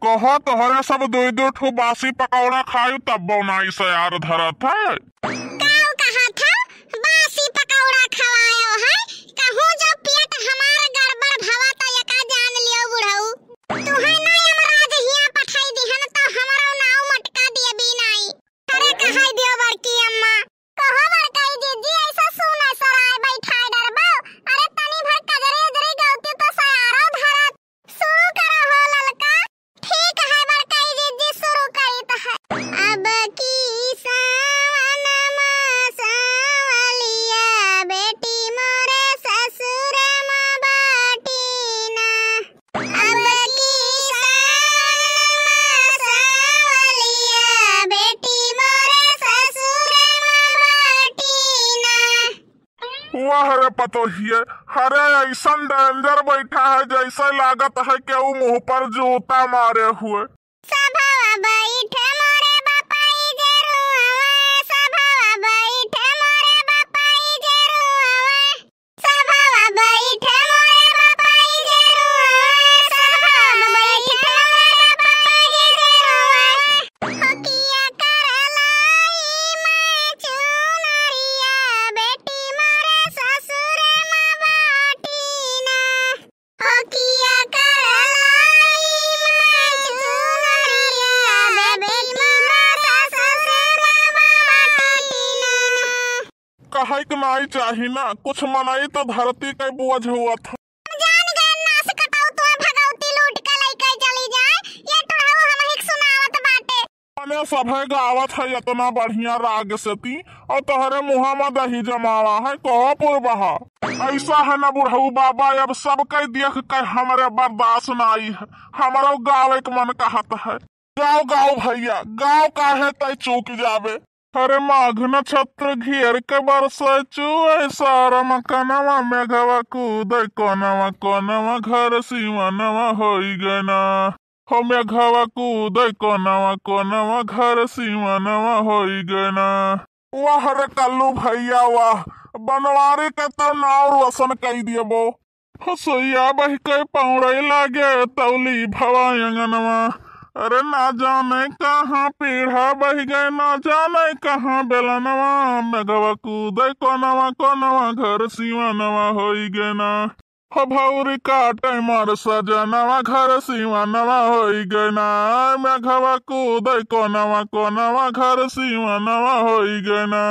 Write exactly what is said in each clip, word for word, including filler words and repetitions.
कहो तोहरे सब दुइ दुइ ठो बासी पकौड़ा खायु तब्बो नाई सयार धरत है। काऊ कहत है? बासी पकौड़ा खवायो है? कहूँ जब पेट हमार गड़बड़ भवा त एका जान लियो बुढ़ऊ। तुहे ना यमराज हियाँ पठाई दिहन त हमरो नाव मटका दियबी नाई। अरे कहाई दियो बड़की अम्मा। कहो बड़काई जिज्जी, ऐसा सुन सराय बैठाए डरबो। अरे तनी भर कजरी उजरी गलती तो सयारो धरत। शुरू करो हो ललका। ठीक है बड़काई जिज्जी, शुरू करीत है। अब की सावन मा सावलिया बेटी मोरे ससुर मा बाटी ना। अब की सावन मा सावलिया बेटी मोरे ससुर मा बाटी ना। वाह रे पतोहिए, अरे ऐसन danger बैठा है जैसे लागत है कि ऊ मुँह पर जूता मारे हुए। सभवा बैठे मोरे बापाई जे रुआवे, सभवा बैठे मोरे बापाई जे रुआवे। सभवा बैठे मोरे बापाई जे रुआवे, सभवा बैठे मोरे बापाई जे रुआवे। हो किया करलाई मैं चुनरिया, बेटी मोरे ससुर मा बाटी ना। हो किया करलाई मैं चुनरिया, बेटी मोरे ससुर मा बाटी ना। कहै के नाई चाही ना, कुछ मनई तो धरती के बोझ हुअत है। जान गए नास कटाऊ, तोहे भगवती लूट के लइके चली जाए, ये टुढ़ऊ हमहिक सुनावत बाटे। मने सभे गावत है इतना बढ़िया राग से ती, और तोहरे मुँहा मा दही जमावा है, कहो पुरबहा। ऐसा है ना बुढ़ऊ बाबा, अब सब कई देख के हमरे बर्दाश्त नाई है, हमरो गावे के मन कहत है। गाओ, गाओ भैया, गाओ, काहे तै चूक जाबे। अरे माघ नक्षत्र घेर के बरसे चुए सारा मकनवा, मेघवा कूदे कोनवा कोनवा, घर सिवनवा होई गए ना। हो मेघवा कूदे कोनवा कोनवा, घर सिवनवा होई गए ना। वाह रे कल्लू भैया वाह, बनवारी के तो नाव रोशन कई देबो। हो सोइया बहि के पौड़ै लागे तौली भवा अंगनवा। अरे ना जाने कहाँ पीढ़ा बहि गए, ना जाने कहाँ बेलनवा। मेघवा कूदे कोनवा कोनवा, घर सिवनवा होई गए ना। हो भौरी काटे मोर सजनवा, घर सिवनवा होई गए ना। मेघवा कूदे कोनवा कोनवा, घर सिवनवा होई गए ना।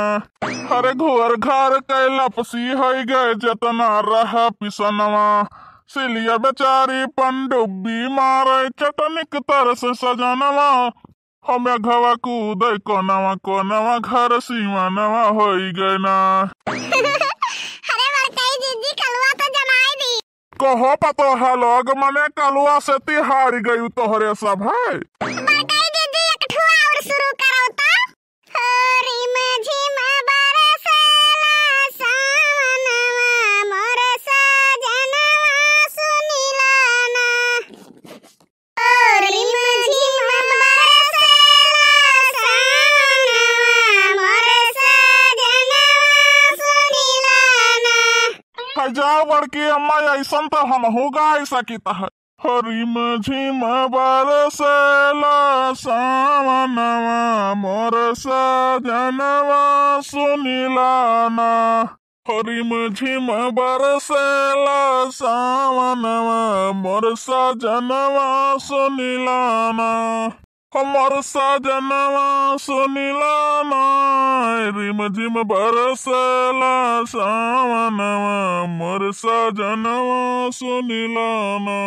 अरे घोर घार के लपसी होई गए, जतना रहा पिसनवा। सिलिया बेचारी पनडुब्बी मारे, चटनिक तरस सजनवा। हो मेघवा कूदे कोनवा कोनवा, घर सिवनवा होई गए ना। अरे बड़काई जिज्जी, कलुआ तो जमाई दी। कहो पतोहा लोग, मने कलुआ से तिहारी गई तोहरे सब है। बड़काई जिज्जी, एक ठो और शुरू करो तो। हो रिम झिम बरसेला सावनवा, मोर सजनवा सुनिला ना। हो रिम झिम बरसेला सावनवा, मोर सजनवा सुनिला ना। है जाओ बड़की अम्मा, ऐसन तो हमहू गाय सकित है। हो रिम झिम बरसेला सावनवा, मोर सजनवा सुनिला ना। हो रिम झिम बरसेला सावनवा, मोर सजनवा सुनिला ना। हमर सजनवा सुनिला ना, रिम झिम बरसेला सावनवा, मोर सजनवा सुनिला ना।